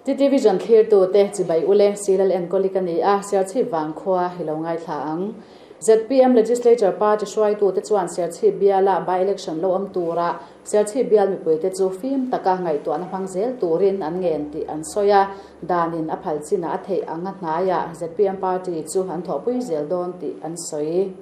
TTVision thlirtute chibai ule Silal enkawli ka ni a, Serchhip vangkhua hi lo ngaithla ang. Zpm Legislature Party hruaitute chuan Serchhip biala by-election lo awm tura Serchhip bial mipuite chu fim taka ngaihtuahna hmang zel turin an ngen tih an sawi a, danin a phal chinah a theih anga hnaiah zpm Party chu an thawhpui zel dawn tih an sawi.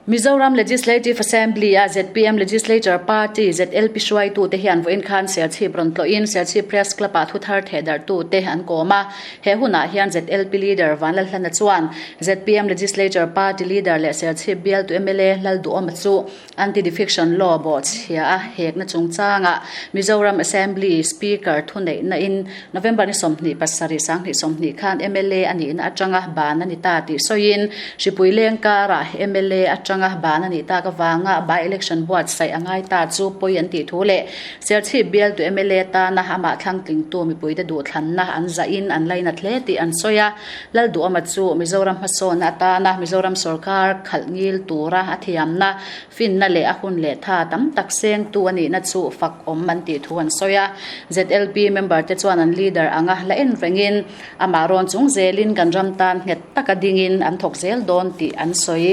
Mizoram Legislative Assembly-a zpm Legislature Party, ZLP, hruaitute hian vawiin khan Serchhip rawn tlawhin Serchhip Press Club-ah thu thar thehdarhtute an kawm a. He hunah hian ZLP Leader Vanlalhlana chuan zpm Legislature Party Leader leh Serchhip bialtu mla Lalduhawma chu Anti-Defection Law bawhchhia a hekna chungchangah Mizoram Assembly Speaker thuneihna in November ni 27 2020 khan mla a nihna atanga ban a ni ta tih sawiin Hripui leng karah mla atanga ban a nih tak avanga by-election buatsaih a ngai ta chu pawi an tih thu leh Serchhip bialtu mla tana amah thlangtlingtu mipuite duhthlanna an zahin an lainat hle tih an sawi a. Lalduhawma chu Mizoram hmasawnna atana Mizoram sorkar khalh ngil tura a thiamna, finna leh a hun leh tha tam tak sengtu a nihna chu fak awm an tih thu an sawi a. ZLP member te chuan an leader anga la en rengin amah rawn chung zelin kan ram tan nghet taka dingin an thawk zel dawn tih an sawi.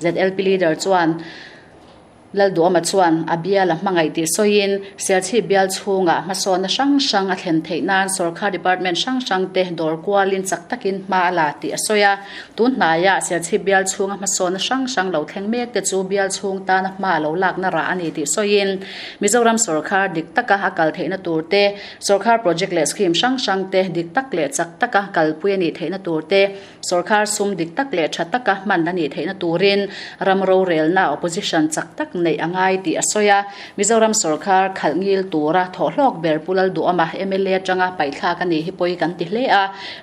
ZLP leader chuan. Lalduhawma chuan a bial a hmangaih tih sawiin, Serchhip bial chhungah hmasawnna hrang hrang a thlen theih nan sawrkar department hrang hrangte dawr kualin chak takin hma a la tih a sawi a. Tun hnaiah Serchhip bial chhunga hmasawnna hrang hrang lo thleng mek te chu bial chhung tana hma a lo lakna rah a ni tih sawiin, Mizoram sawrkar dik taka a kal theihna tur te, sawrkar project leh scheme hrang hrangte dik tak leh chak taka kalpui a nih theihna tur te, Sorkar sum dik tak leh tha taka hman a nih theihna turin ram rorelna opposition chak tak neih a ngai tih a sawi a. Mizoram sorkar khalh ngil tura thawhhlawk ber Pu Lalduhawma mla atanga paihthlak a nih hi pawi kan ti hle a.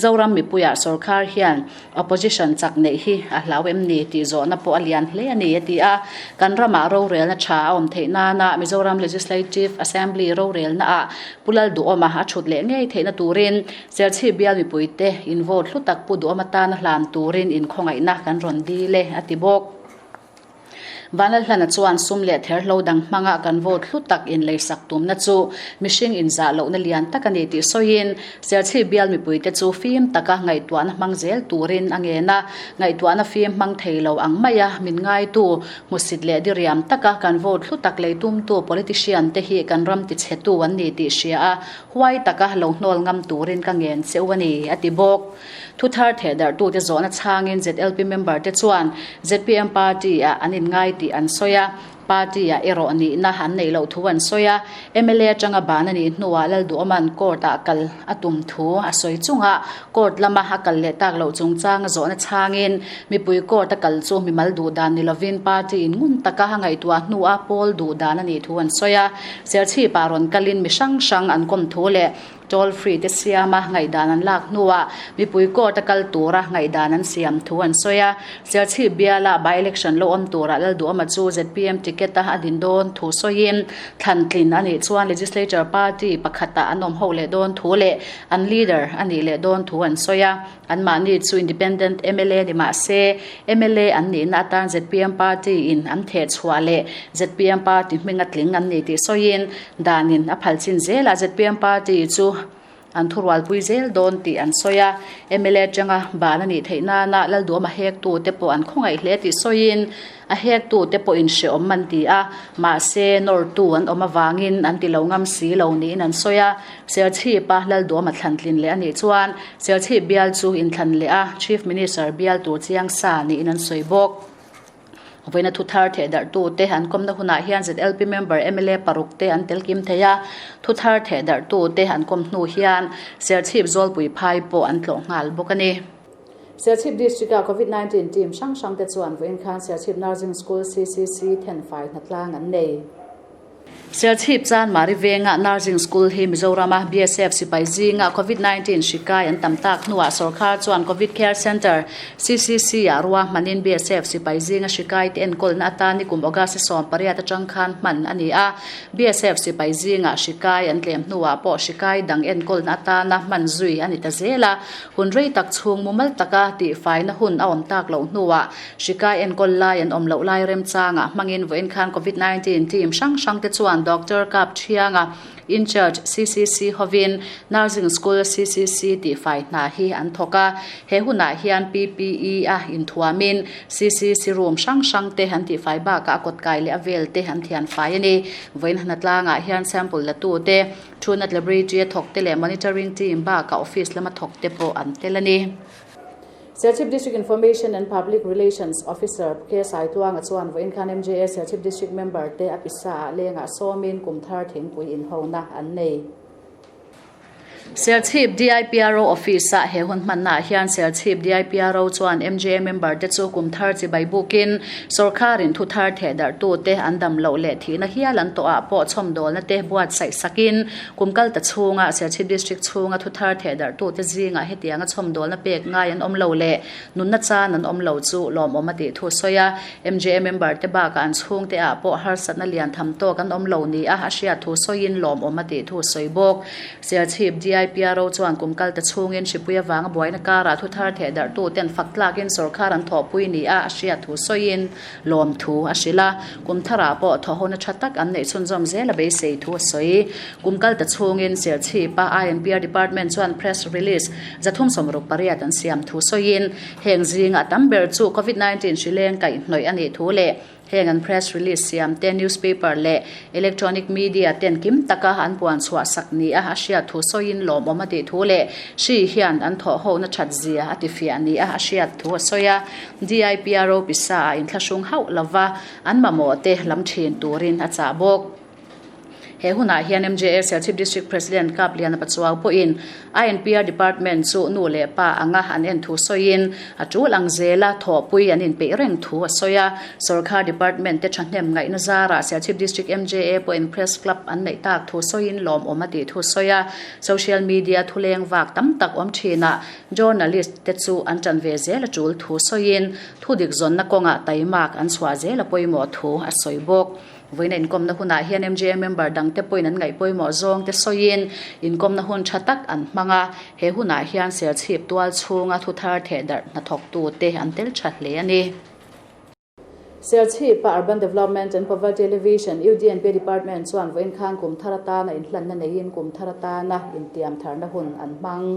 Zoram mipuiah sorkar hian opposition chak neih hi a hlau em ni tih zawhna pawh a lian hle a ni a ti a. Kan ramah rorelna tha a awm theih nana Mizoram Legislative Assembly rorelnaah Pu Lalduhawma a thut leh ngei theihna turin Serchhip bial mipuite in vote hlu tak pu duhawm atana hlan turin inkhawngaihna kan rawn dil e, a ti bawk. Vanlalhlana chuan sum leh therhlo dang hmanga kan vote hlu tak inleisak tumna chu mihring inzah lohna lian tak a ni tih sawiin Serchhip bial mipuite chu fim taka ngaihtuahna hmang zel turin a ngen a, ngaihtuahna fim hmang thei lo ang maia min ngaitu Hmusit leh diriam taka kan vote hlu tak lei tumtu politician te hi kan ram tichhetu an ni tih hria a, huai taka lo hnawl ngam turin ka ngen che u a ni, a ti bawk. Thuthar thehdarhtute zawhna chhangin ZLP member te chuan zpm party-ah an inngai tih an sawi a, party-ah erawh nihna an neih loh thu an sawi a, mla atanga ban a nih hnuah Lalduhawma'n court-ah kal a tum thu a sawi chungah court lama a kal leh tak loh chungchanga zawhna chhangin mipui court a kal chu mimal duh dan ni lovin party in ngun taka a ngaihtuah hnua pawl duh dan a nih thu an sawi a. Serchhipah rawn kalin mi hrang hrang an kawm thu leh toll free te siama ngaihdan an lak hnuah mipui court a kal tura ngaihdan an siam thu an sawi a. Serchhip biala by election lo awm turah Lalduhawma chu zpm ticket a a din dawn thu sawiin thlantlin a nih chuan legislature party pakhatah an awm ho leh dawn thu leh an leader a nih leh dawn thu an sawi a. Anmahni chu Independent mla ni mah se, mla an nihna atan zpm party in an theh chhuah leh zpm party hminga tling an ni tih sawiin danin a phal chin zelah zpm party chu an thurualpui zel dawn tih an sawi a. Mla atanga ban a nih theih nana Lalduhawma hektu te pawh an khawngaih hle tih sawiin a hektu te pawhin hrehawm an ti a, mahse nawrtu an awm avangin an ti lo ngam si lo niin an sawi a. Serchhipa Lalduhawma thlantlin leh a nih chuan Serchhip bial chu inthlan leh a Chief Minister bial tur chiang sa niin an sawi bawk. Vawiina thu thar thehdarhtute an kawmna hunah hian ZLP member mla paruk te an tel kim thei a, thu thar thehdarhtute an kawm hnu hian Serchhip Zawlpui phai pawh an tlawh nghal bawk a ni. Serchhip District-a Covid 19 team hrang hrangte chuan vawiin khan Serchhip Nursing School CCC thenfai hnatlang an nei. Serchhip Chanmari venga Nursing School hi Mizorama BSF sipai zinga Covid 19 hri kai an tam tak hnuah sorkar chuan Covid Care Centre, CCC, ah rua hmanin BSF sipai zinga hri kai te enkawlna atan nikum August 18 atang khan hman a ni a. BSF sipai zinga hri kai an tlem hnuah pawh hri kai dang enkawlna atana hman zui a ni ta zel a. Hun rei tak chhung mumal taka tihfaina hun a awm tak loh hnuah Hri kai enkawl lai an awm loh lai remchangah hmangin vawiin khan Covid 19 team hrang hrang te chuan chuan Doctor Kapthianga, Incharge CCC hovin Nursing School CCC tihfai hna hi an thawk a. He hunah hian PPE a inthuamin CCC room hrang hrang te an tihfai bakah a kawtkai leh a vel te an thianfai a ni. Vawiin hnatlangah hian sample la tu te, Thunat Laboratory a thawk te leh Monitoring Team bakah Office lama thawk te pawh an tel a ni. Serchhip District Information and Public Relations Officer K Saitluanga chuan vawiin khan MJA Serchhip District member te a pisa ah lengah sawmin kum thar thingpui inhona an nei. Serchhip DIPRO Office ah he hun hmannaah hian Serchhip DIPRO chuan MJA member te chu kum thar chibai bukin sawrkharin thu thar thehdarhtu te an dam loh leh thihna hial an tawh ah pawh chhawmdawlna te buatsaih sakin Kum kal ta chhunga Serchhip District chhunga thu thar theh darhtute zingah hetianga chhawmdawlna pek ngai an awm lo leh nunna chan an awm lo chu lawmawm a tih thu sawi a. MJA member te bakah an chhungte ah pawh harsatna lian tham tawk an awm lo ni a a hriat thu sawiin lawmawm a tih thu sawi bawk. Serchhip DIPRO chuan kum kal ta chhungin hripui avanga buaina karah thu thar theh darhtuten fak tlakin sawrkhar an thawhpui ni a a hriat thu sawiin Lawmthu a hrilh a, kum tharah pawh thawhhona tha tak an neih chhunzawm zel a beisei thu a sawi. Kum kal ta chhungin Serchhipa INPR Department chuan press release 368 an siam thu sawiin, heng zinga tam ber chu Covid 19 hri leng kaihhnawih a nih thu leh heng an press release siam te newspaper leh electronic media ten kim taka an puan chhuah sak ni a a hriat thu sawiin lawmawm a tih thu leh hri hian an thawhhona that zia a tifiah ni a a hriat thu a sawi a. DIPRO pisa ah inthlahrung hauh lova an mamawh te lam thin turin a chah bawk. He hunah hian MJA Serchhip District President Kapliana Pachuau pawhin INPR Department chu nu leh pa anga an en thu sawiin a tul ang zela thawhpui an inpeih reng thu a sawi a. Sorkar Department te thahnem ngaihna zarah Serchhip District MJA pawhin Press Club an neih tak thu sawiin lawmawm a tih thu sawi a. Social media thuleng vak tam tak awm thinah Journalist te chu an ṭan ve zel a ṭul thu sawiin, thu dik zawnna kawngah taimak an chhuah zel a pawimawh thu a sawi bawk. Vawiina inkawmna hunah hian MJA member dangte pawhin an ngaih pawimawh zawng te sawiin, inkawmna hun ṭha tak an hmang a, he hunah hian Serchhip tual chhunga thu thar thehdarh hnathawktute an tel ṭha hle a ni. Serchhipa Urban Development and Poverty Alleviation, UDNP, Department chuan vawiin khan kum thar atana inhlanna neiin kum thar atana intiam tharna hun an hmang.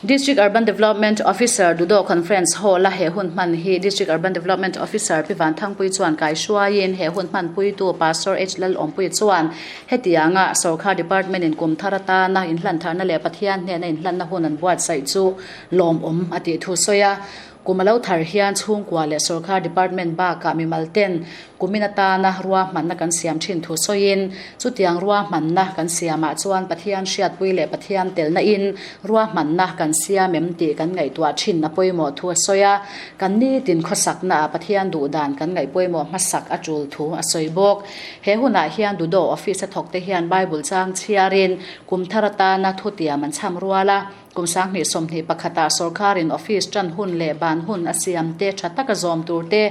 District Urban Development Officer Dudo Conference Hall-a he hun hman hi District Urban Development Officer Pi Vanthangpui chuan kaihruaiin he hun hmanpuitu Pastor H Lalawmpuii chuan hetianga Sorkar Department-in kum thar atana inhlan tharna leh Pathian hnena inhlanna hun an buatsaih chu lawmawm a tih thu sawi a. Kum a lo thar hian chhungkua leh sorkar department bakah mimal ten kumin atana ruahmanna kan siam thin thu sawiin, chutiang ruahmanna kan siamah chuan Pathian hriatpui leh Pathian telna in ruahmanna kan siam em tih kan ngaihtuah thin a pawimawh thu a sawi a, kan nitin khawsakna ah Pathian duhdan kan ngaih pawimawh hmasak a tul thu a sawi bawk. He hunah hian Dudo office a thawkte hian Bible chang chhiarin kum thar atana thutiam an chham rual a, Kum 2021 ah sorkarin office tan hun leh ban hun a siam te tha taka zawm tur te,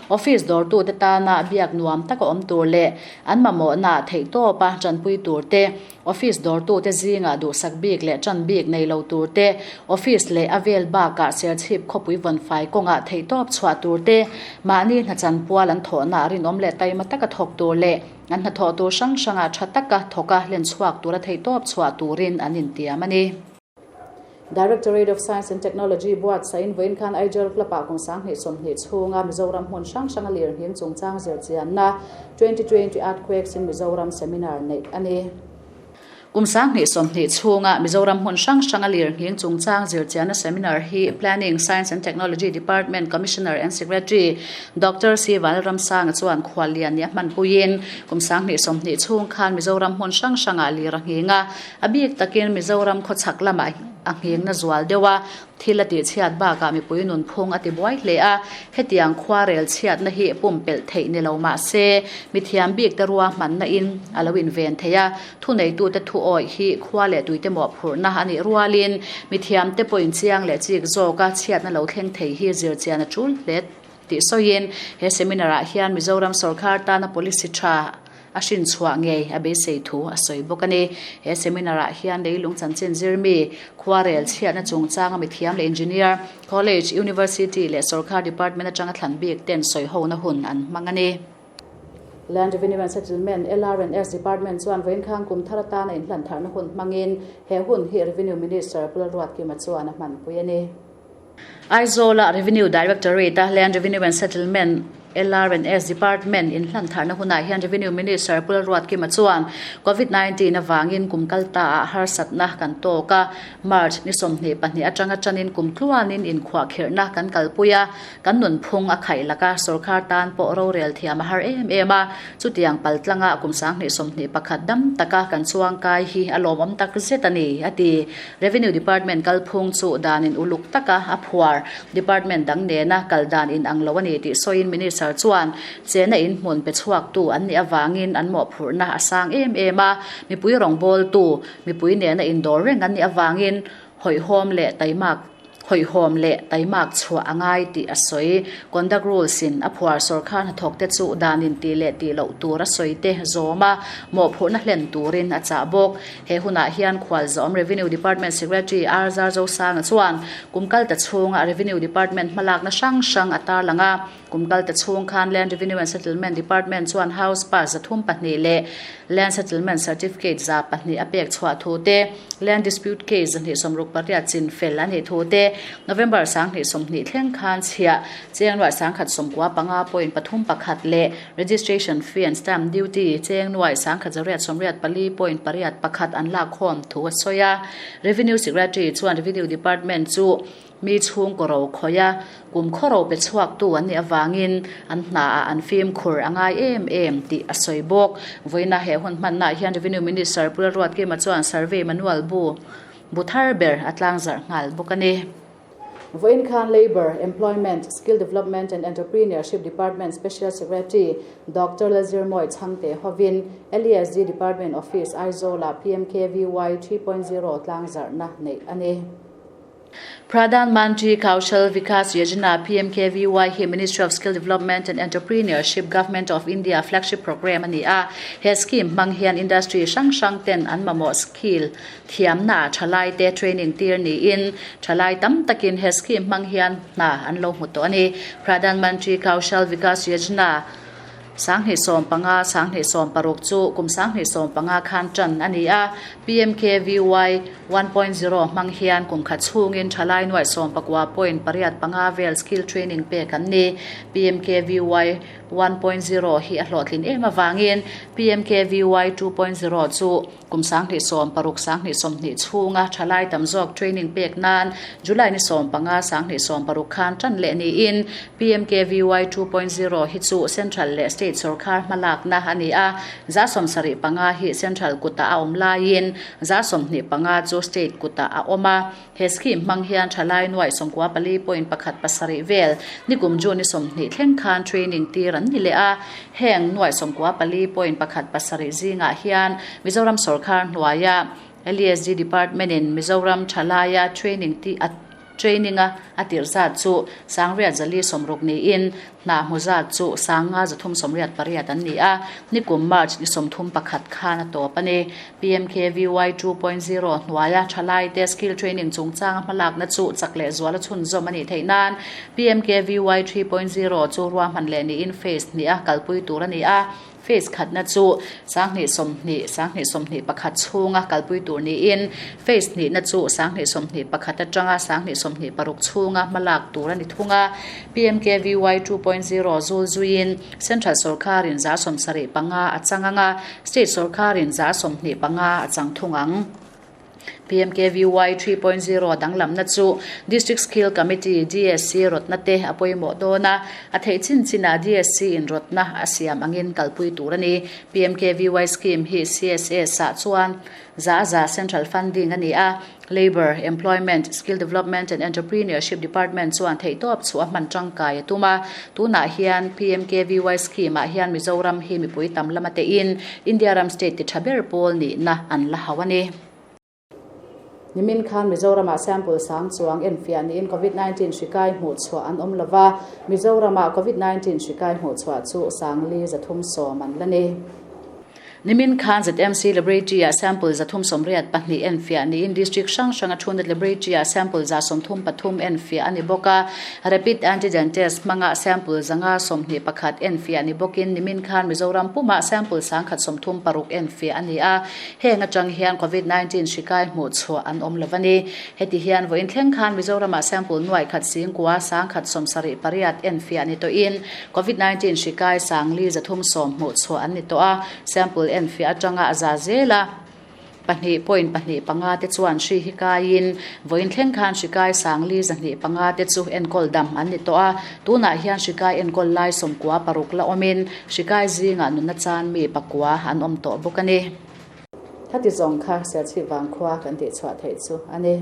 office dawrtute tana biak nuam taka awm tur leh an mamawhna theihtawpa tanpui tur te, office dawrtute zingah duhsak bik leh tan bik nei lo tur te, office leh a vel bakah Serchhip khawpui vawnfai kawngah theihtawp chhuah tur te, mahni hnachan pual an thawhna rinawm leh taima taka thawk tur leh an hnathawh tur hrang hrangah tha taka thawka hlen chhuak tura theihtawp chhuah turin an intiam a ni. Directorate of Science and Technology buatsahin vawiin khan Aijal Club-ah kum 2020 chhunga Mizoram hmun hrang hranga lirnghing chungchang zirchianna 2020 Earthquakes in Mizoram Seminar neih a ni. Kum 2020 chhunga Mizoram hmun hrang hranga lirnghing chungchang zirchianna seminar hi Planning, Science and Technology Department Commissioner and Secretary Doctor C Vanlalramsanga chuan khuallian nia hmanpuiin kum 2020 chhung khan Mizoram hmun hrang hrangah lir a nghing a, A bik takin Mizoram khawchhak lamah a nghengna zual deuh a, thil a tihchhiat bakah mipui nunphung a ti buai hle a, hetiang khuarel chhiatna hi pumpelh theih ni lo mah se, mithiam bikte ruahmanna in a lo inven thei a, thuneitute thu awih hi khua leh tuite mawhphurhna a nih rualin mithiamte pawhin chiang leh chik zawka chhiatna lo thleng thei hi zirchian a tul hle tih sawiin he seminar ah hian Mizoram sorkar tana policy tha a hrin chhuah ngei a beisei thu a sawi bawk a ni. He seminar ah hian leilung chanchin zirmi, khuarel chhiatna chungchanga mithiam leh engineer, college, university leh sorkar department atanga thlan bik ten sawihona hun an hmang a ni. Land Revenue and Settlement, LRNS, Department chuan vawiin khang kum thar atana inhlan tharna hun hmangin he hun hi Revenue Minister Pu Lalruatkima chuan a hmanpui a ni. Aizawl-a Revenue Directorate-a Land Revenue and Settlement, LRNS, Department inhlan tharna hunah hian Revenue Minister Pu Lalruatkima chuan Covid 19 avangin kum kal taah harsatna kan tawk a, March ni 22 atanga tanin kum tluanin inkhuahkhirhna kan kalpui a, Kan nunphung a khaih laka sorkar tan pawh rorel thiam a har em em a, chutiang paltlanga kum 2021 dam taka kan chuangkai hi a lawmawm tak zet a ni, a ti. Revenue Department kalphung chu danin uluk taka a phuar department dang nena kal dan inang lo a ni tih sawiin Minister chuan chena inhmun pe chhuaktu an nih avangin an mawhphurhna a sang em em a, mipui rawngbawltu mipui nena indawr reng an nih avangin hawihhawm leh taimak Hawihhawm leh taimak chhuah a ngai tih a sawi. Conduct Rules in a phuar sawrkar hnathawkte chu dan in tih leh tih loh tur a sawi te zawm a, mawhphurhna hlen turin a chah bawk. He hunah hian khualzawm Revenue Department Secretary R Zarzosanga chuan kum kalta chhunga Revenue Department hmalakna hrang hrang a tarlang a. Kum kalta chhung khan Land Revenue and Settlement Department chuan House Pass 302 leh Land Settlement Certificate 200 a pek chhuah thu te, Land Dispute Case 268 chin fel a nih thu te, November 2020 thleng khan chhiah cheng nuaih 195.31 leh Registration Fee and Stamp Duty cheng nuaih 1,184.81 an lakkhawm thu a sawi a. Revenue Secretary chuan Revenue Department chu Mi chhungkaw ro khawih a, kum khaw ro pe chhuaktu an nih avangin an hnaah an fimkhur a ngai em em tih a sawi bawk. Vawiina he hun hmannaah hian Revenue Minister Pu Lalruatkima chuan Survey Manual bu bu thar ber a tlangzarh nghal bawk a ni. Vawiin khan Labour, Employment, Skill Development and Entrepreneurship Department Special Secretary Doctor Lalzirmawii Chhangte hovin LESD Department Office Aizawl-ah PMKVY 3.0 tlangzarhna neih a ni. Pradhan Mantri Kaushal Vikas Yojana, PMKVY, hi Ministry of Skill Development and Entrepreneurship, Government of India flagship programme a ni a. He scheme hmang hian industry hrang hrang ten an mamawh skill thiamna ah thalai te training tir niin thalai tam takin he scheme hmang hian hna an lo hmu tawh a ni. Pradhan Mantri Kaushal Vikas Yojana 2015, 2016 chu kum 2015 khan tan a ni a. PMKVY 1.0 hmang hian kum khat chhungin thalai nuaih 19.85 vel skill training pek an ni. PMKVY 1.0 hi a hlawhtlin em avangin PMKVY 2.0 chu Kum 2016, 2020 chhunga thalai tam zawk training pek nan July ni 15, 2016 khan tan leh niin PMKVY 2.0 hi chu Central leh State sorkar hmalakna a ni a, 75% hi Central kutah a awm laiin 25% chu State kutah a awm a. He scheme hmang hian thalai nuaih 94.17 vel nikum June ni 20 thleng khan training tir an ni leh a. Heng nuaih 94.17 zingah hian Mizoram sorkar hnuaia LESD Department in Mizoram thalaia training ti a training a a tirh zat chu 8460 niin Hna hmu zat chu 5388 an ni a, nikum March ni 31 khan a tawp a ni. PMKVY 2.0 hnuaia thalaite skill training chungchanga hmalakna chu chak leh zuala chhunzawm a nih theih nan PMKVY 3.0 chu ruahman leh niin phase hnih a kalpui tur a ni a. Phase khatna chu 2020, 2021 chhunga kalpui tur niin phase hnihna chu 2021 atanga 2026 chhunga hmalak tur a ni thung a. PMKVY 2.0 zul zuiin Central sorkarin 75% a chang ang a, State sorkarin 25% a chang thung ang. PMKVY 3.0 danglamna chu District Skill Committee, DSC, rawtna te a pawimawh dawn a, a theih chin chinah DSC in rawtna a siam angin kalpui tur a ni. PMKVY scheme hi CSS ah chuan za za central funding a ni a, Labour, Employment, Skill Development and Entrepreneurship Department chuan theihtawp chu a hman tangkai a tum a. Tunah hian PMKVY scheme ah hian Mizoram hi mipui tam lama tein India ram state ti tha ber pawl nihna an la hau a ni. Nimin khan Mizoramah sample sang chuang enfiah niin Covid 19 hri kai hmuh chhuah an awm lova, Mizoramah Covid 19 hri kai hmuh chhuah chu 4,370 an la ni. Nimin khan ZMC Laboratory-ah sample 382 enfiah niin District hrang hranga Thunat Laboratory-ah sample 133 enfiah a ni bawk a. Rapid Antigen Test hmanga sample 521 enfiah ni bawkin nimin khan Mizoram pumah sample 136 enfiah a ni a. Heng atang hian Covid 19 hri kai hmuh chhuah an awm lo a ni. Heti hian vawiin thleng khan Mizoramah sample nuai khat singkua 178 enfiah ni tawhin Covid 19 hri kai 4,310 hmuh chhuah an ni tawh a. Sample enfiah atanga a za zel a, pahnih point pahnih panga te chuan hri hi kaiin vawiin thleng khan hri kai 4,205 te chu enkawl dam an ni tawh a. Tunah hian hri kai enkawl lai 96 la awmin hri kai zingah nunna chan mi pakua an awm tawh bawk a ni. Khati zawng kha Serchhip vangkhua kan tihchhuah theih chu a ni.